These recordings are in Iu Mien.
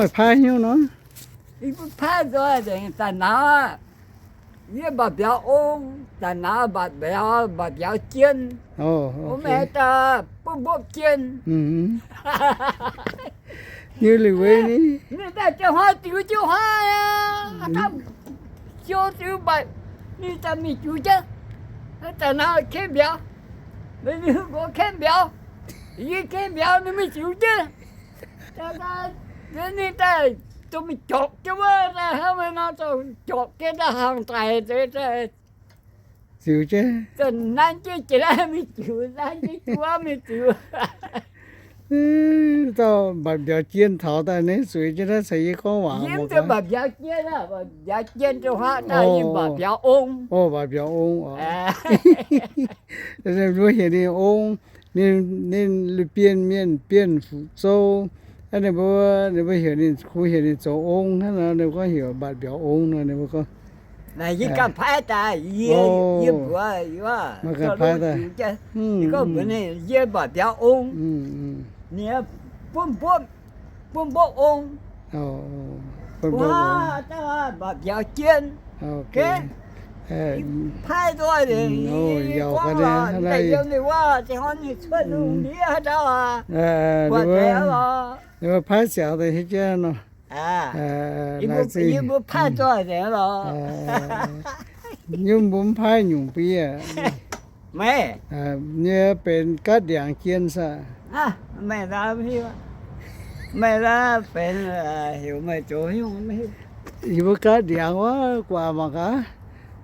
Paaiv hnyouv nor. Yie mbuo paaiv nzoih nzengc daaih nauz, yie mbatc mbiauz ong, daaih nauz mbatc mbiauz, mbatc mbiauz jien. Mv baac daaih buov mbuov jien. Yie liuz weic ni, ninh daaih ziouc hnoi ziux jienv hnoi aqv. Siou ziux mbatc, ninh daaih mingh ziux jienv. Daaih nauz kemv mbiauz, ninh mbuo kemv mbiauz, yie kemv mbiauz, ninh mingh ziux jienv. Ninh daaih dongh mingh jorqc jienv wuov, daaih hnangv nor dongh jorqc jienv daaih hangx daic, ziux jienv, nanv jienv jiex naaiv mingh ziux, nanv jienv juov mingh ziux. Dauh mbatc mbiauz jien taux daaih, ninh zueiz jienv naaiv caux yie gorngv waac. Yie mv zeiz mbatc mbiauz jien, mbatc mbiauz jien, mbatc mbiauz ong. Mbatc mbiauz ong oc. Mbuo heuc ninh ong, ninh, ninh Bienh Mienh, Bienh Fuqc Zou. Ninh mbuo, ninh mbuo heuc ninh, kungx heuc ninh zoux ong hnangv nor, ninh mbuo gorngv heuc mbatc mbiauz ong nor, ninh mbuo gorngv. Yie ganh paaiv daaih, yie, yie mbuox, yie gorngv mbuox ninh, yie mbatc mbiauz ong. Ninh buov mbuov, buov mbuov ong. Mbatc mbiauz jien. Paaiv nzoih nzengc, yie gorngv lorqc, daaih yiem ninh wuov, se hnoi ninh cuotv lungh ndiev haaix dauh aqv, buatc deix lorqc. Paaiv ziangx daaih hietv jienv nor. Yie mbuo paaiv nzoih nzengc lorqc. Yie mbuo mv paaiv nyungc bun yie. Meih nyei benx gaatv ndiangx jien saah? Meih, meih benx, heuc meih zoux nyungc. Yie mbuo gaatv ndiangx wuov guaax mangc gaax,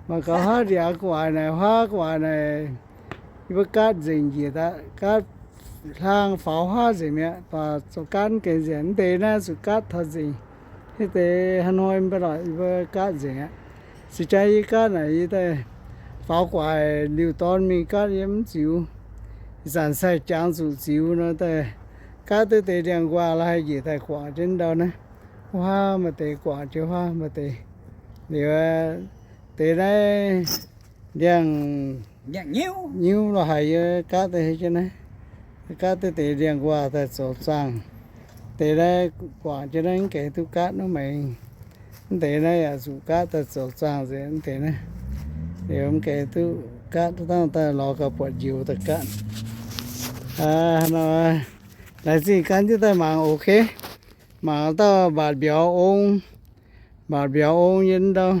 mangc gaax huaav ndiangx guaax naaic, huaav guaax naaic, yie mbuo gaatv nzengc njiec daaih, gaatv hlang faaux huaav nzengc mi'aqv, baac zoux gaatv mv gengh nzengc. Mv deix naaiv zuqc gaatv taux nzengc. Naaiv deix haaix hnoi mv baac lorqc, yie mbuo gaatv nzengc aqv. Se jaax yie gaatv naaic, yie daaih faaux guaax liuz dorn mingh gaatv yie mv ziux. Ih zanc sai jangx zuqc ziux nor daaih gaatv duqv deix ndiangx-nquaah la'haiz njiec daaih guangc jienv ndau naaiv. Huaav maaih deix guangc jienv huaav maaih deix. Liuz deix naaiv ndiangx-nyiuv la'haiz yie gaatv daaih hietv jienv naaiv. Gaatv duqv deix ndiangx-nquaah daaih zoux zaangh. Deix naaiv guangc jienv naaiv mv gaengh duqv gaatv nor maengx. Mv deix naaiv yaac zuqc gaatv daaih zoux zaangh nzengc mv deix naaiv. Liuz mv gaengh duqv gaatv, dangh daaih lorz gauh buatc njoux daaih gaatv. Aa, nor, laengz zingh gan jienv daaih mangc, ok. Mangc dauh mbatc mbiauz ong, mbatc mbiauz ong yiem ndau,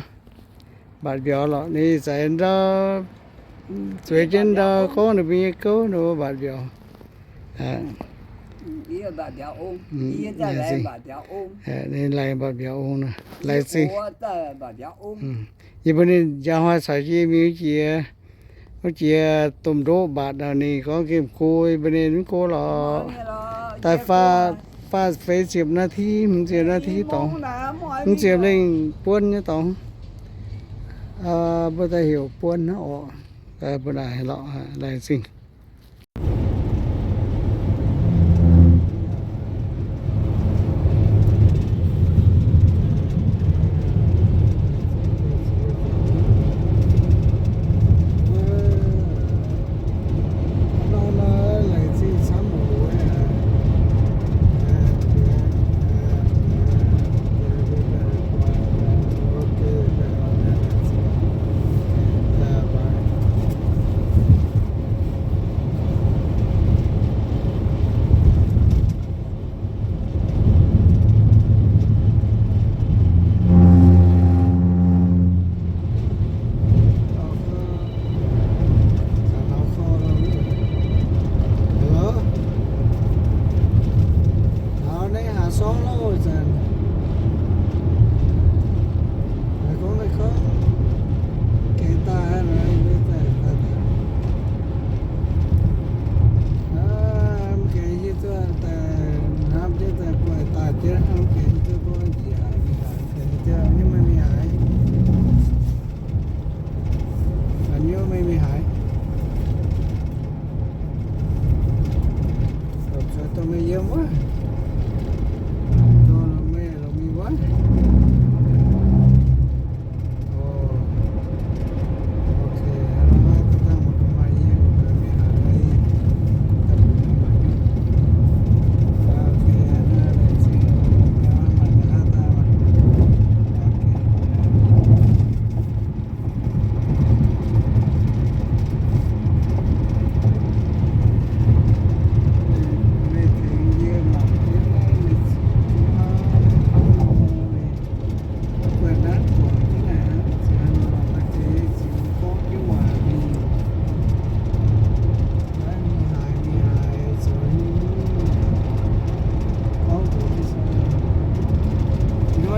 mbatc mbiauz lorqc, ninh za'eix ndau, zueiz jienv ndau gorngv ninh mbuo nyei gouv, ninh mbuo mbatc mbiauz. Ninh laengz mbatc mbiauz ong nor, laengz zingh. Yie mbuo ninh njang hnoi caux yie mingh wuov jiex, wuov jiex domh ndoqv mbatc nor, ninh gorngv gemh go, yie mbuo ninh mv go lorqc. Daaih faah feix ziepc นาที, hmz ziepc นาที dorngx, hmz ziepc lengh buonv nyei dorngx. Mbuo daaih heuc buonv hnangv orqc. Mbuo naaic lorqc, laengz zingh.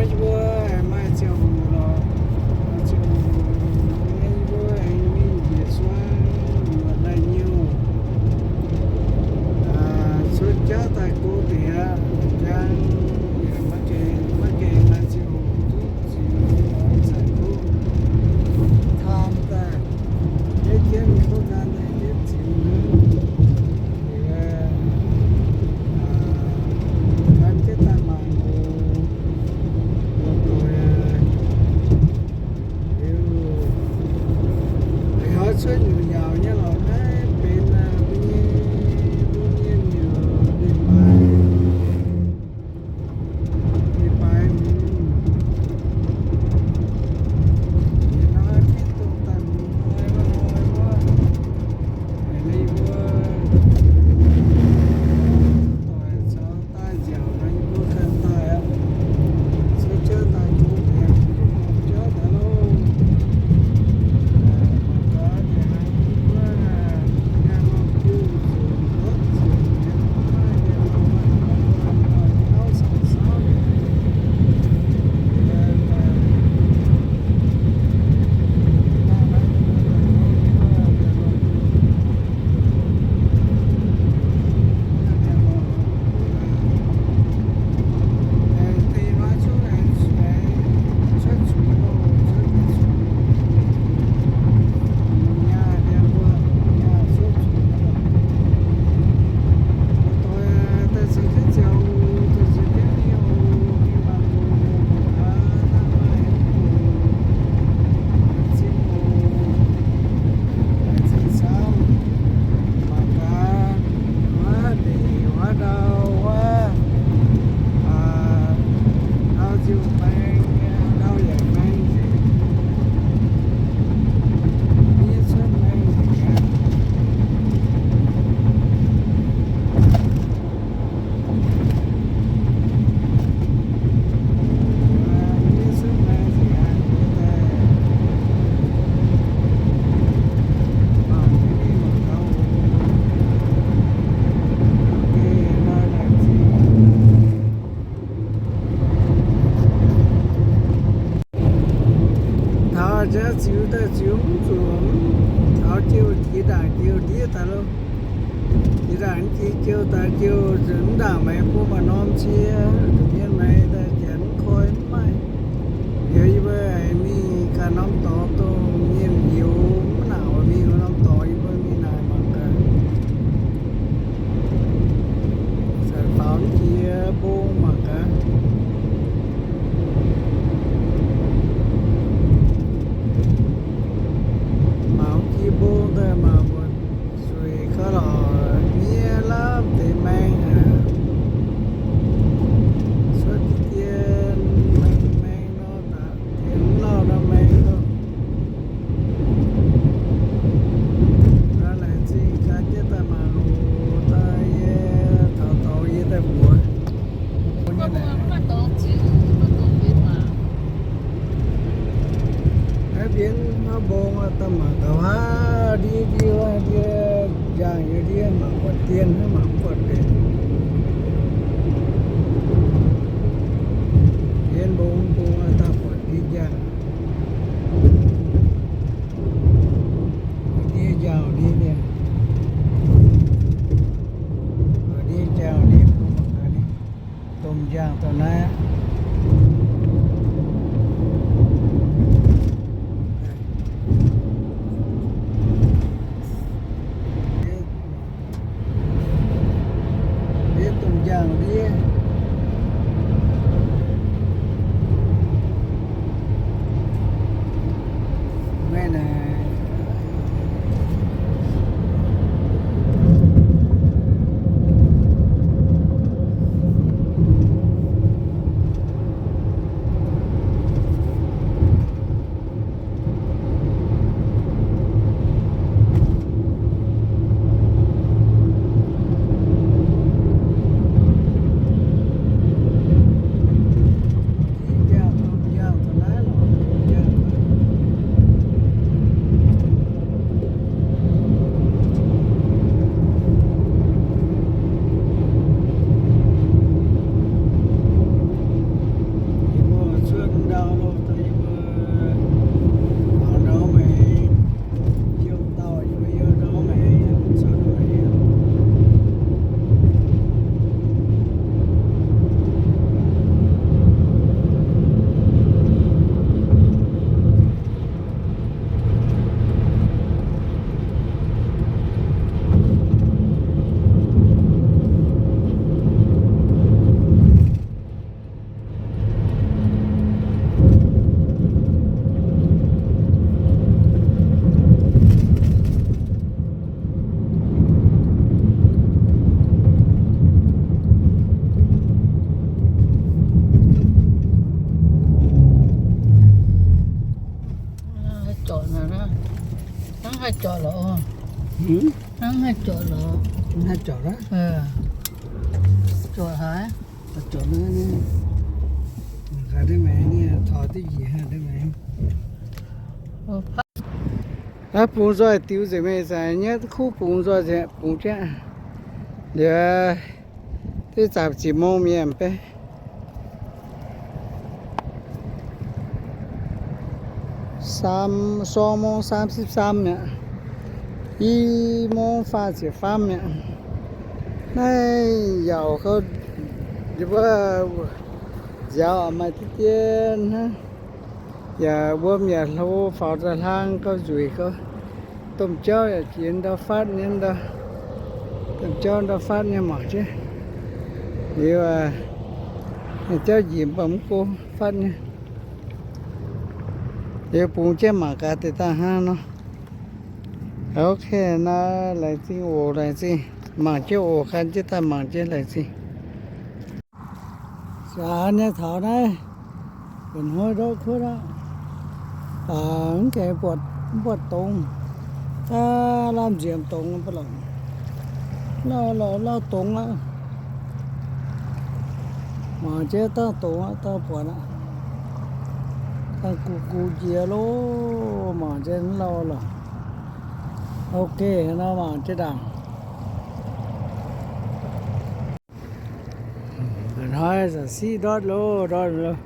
Yie mbuo maaih ziangh hoc lorqc, ziangh hoc yie mbuo aengx mingh njiec suang muotc la'nyuoh, cuotv jauv daaih go deix aqv. Jang yaac maiv gaengh, maiv gaengh maaih ziangh hoc duqv ziux oix zanc duqv taan daaih, jienv jienv duqv taan daaih jienv ziux nor. Liuz, gan jienv daaih mangc oc. Liuz, liuz cuotv nyutc yaauc nyei lorqc, naaiv benx mbuo nyei, mbuo nyei nyutc, leiz-baaix, leiz-baaix hmz. Yietc norm a'fin dongh daaih hmz hnoi wuov hnoi wuov, ninh mbuo doic caux daaih nziaauc nor, yie mbuo ganh daaih aqv. Cuotv jauv daaih go deix, jauv daaih loh. Mangc gaax, yie mbuo naaiv norm diuh nzunc, norm nzunc nyei, maiv maaih yiem norm, norm, norm jauv sauh sauv nyei. Mangc gaax, huaav ndeic, huaav ndau, huaav, ndau ziouc maeng, ndau yaac maeng nzengc. Miev cuotv maeng nzengc aqv. Taux jaax ziux daaih ziux mv zuqc, taux jiouh jiex ndaangc jiouh ndiev daaih loh. Jiex ndaangc jiex jiouh daaih jiouh nzuonx mv ndaangc maengx bun maaih norm cie, mienh maengx daaih janx mv koi mv maaih. Liuz yie mbuo aengx mingh ganh norm dorngx dongh mienh youz mv nangc oix mingh norm dorngx, yie mbuo mingh naaic mangc gaax. Zanc faaux jiex mbong mangc gaax. Mangc jiex mbong daaih mangc mbuo suix gauh lorqc, miev lamh deix maeng aqv. Cuotv dien maeng nor, dien lauh nor maeng nor. Laengz zingh gan jienv daaih mangc oc. Daaih yie taux dorngx yie daaih mbuox. Naaiv mbienv hnangv mbong daaih mangc gaax, ndie ndie ndie, njaangh yie ndie mangc buatc dien hnangv, mangc mv buatc benx. Mbienv mbong mbong daaih buatc ndie njaangh. Ndie njaangh ndie, ndie njaangh ndie, domh njaangh daaih naaiv. Haih zorc lorqc. Hnangv haih zorc lorqc. Haih zorc lorqc. Zorc haaix? Zorc maengx, taux diuv njiec maengx. Naaiv bungx nzoih diux nzengc, mingh zanc nyei kuv bungx nzoih nzengc, bungx jienv. Liuz deix zaapc ziepc mong mienh beiv. สองโมงสามสิบสาม mi'aqv. I mong faah ziepc faam mi'aqv. Naaiv yaac gauh, yie mbuo nziaaux maaih diqv dien hnangv. Yaac wuom yaac hlo, faaux daaih hlang gauh nzueic gauh. Domh jauv yaac jiex ndau fatv nyei, domh jauv ndau fatv nyei mangc jienv. Liuz jauv njiec mv baac mv go fatv nyei. Liuz bungx jienv mangc gaax deix daaih hnangv nor. Ok, naaiv laengz zingh oc, laengz zingh. Mangc jienv oc, gan jienv daaih mangc jienv, laengz zingh. Jaax nyei taux naaiv, buonc hnoi ndortv kuotv aqv. Baac mv gaengh buatc, mv buatc dongz. Daav lamh nziemx dongz ba'laqc. Lauh lorqc, lauh dongz aqv. Mangc jienv dangh dongz aqv, dangh buatc aqv. Dangh gux gux njiec loh, mangc jienv lauh lorqc. Ok, nor mangc jienv ndaangc. Hnoi zanc siqv ndortv loh, ndortv loh.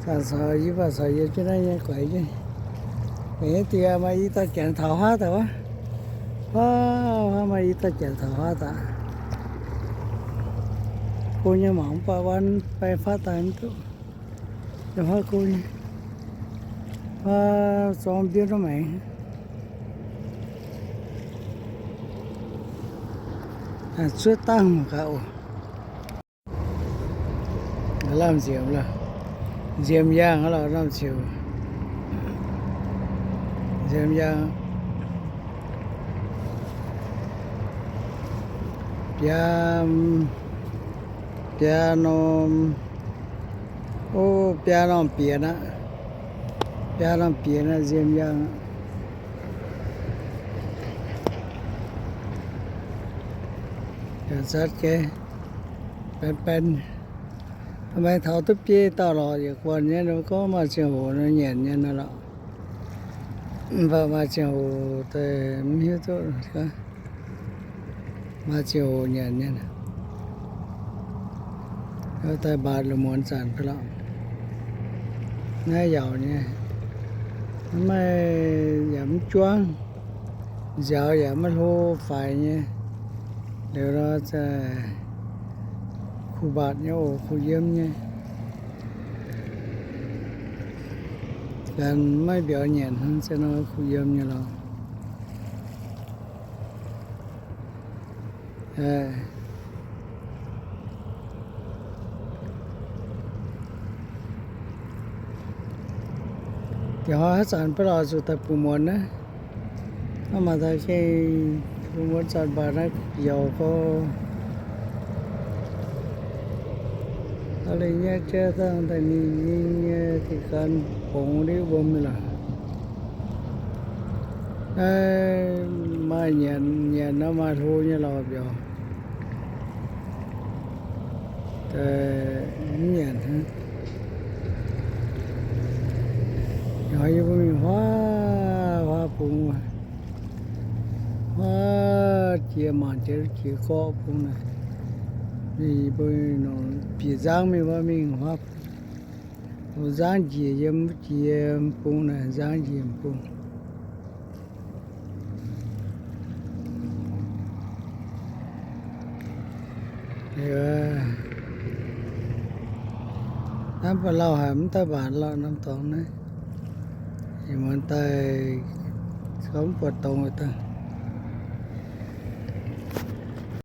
Zanc caux yie, baac caux yie jienv naaiv nyei guaix jienv. Mv deix maaih i dauh janx taux huaav daaih wuov. Huaav, huaav maaih i dauh janx taux huaav daaih. Go nyei mangc mv baac wuov baeng fatv daaih mv duqv. Yaac huaav go nyei. Huaav zorng mbienv wuov maengx. Zuov dangh gaax oc. Lamh nziemx, nziemx yaangh lorqc, lamh nziemx, nziemx yaangh. Biaa, biaa norm, o, biaa norm bienx aqv. Biaa norm bienx aqv, nziemx yaangh. Zatv geh, baen baen. Maaih taux duqv biei dauh lorqc, yietc guanh nyei, ninh gorngv maaih ziangh hoc nor nyanc nyei nor lorqc. Mv baac maaih ziangh hoc daaih mv hiuv duqv, maaih ziangh hoc nyanc nyei. Daaih mbaatc lungh muonz zanc fai lorqc. Naaiv yaauc nyei, mv maaih yaac mv juangv, nziaaux yaac maiv hlo faix nyei. Liuz nor, kuh mbaatc nyei oc, kuh yiem nyei. Ganh maiv mbiauz nyanc hnangv, se nor kuh yiem nyei lorqc. Da'haav zanc ba'laqc zuqc daaih bungx muonz naaiv. Hnangv maaih daaih gengh bungx muonz zanc mbaatc naaiv yaac gorngv, aa, lengh nyei jaa dangh daaih ninh nyei da'gan bungx ndiev wuom nyei lorqc. Naaiv maaih nyanc, nyanc nor maaih hlo nyei lorqc mbiauz. Mv nyanc hnangv. Yie mbuo mingh huaav huaav bungx, huaav jiex mangc jiex jiex gorqv bungx naaic. Yie mbuo bieqc nzangv mingh wuov mingh huaav, nzangv njiec yiem jiex bungx naaic, nzangv njiec bungx. Hnamv baac lauh haic, mv daaih mbaatc lorqc norm dorngx naaiv. Ih muonz daaih mv buatc dongz daaih.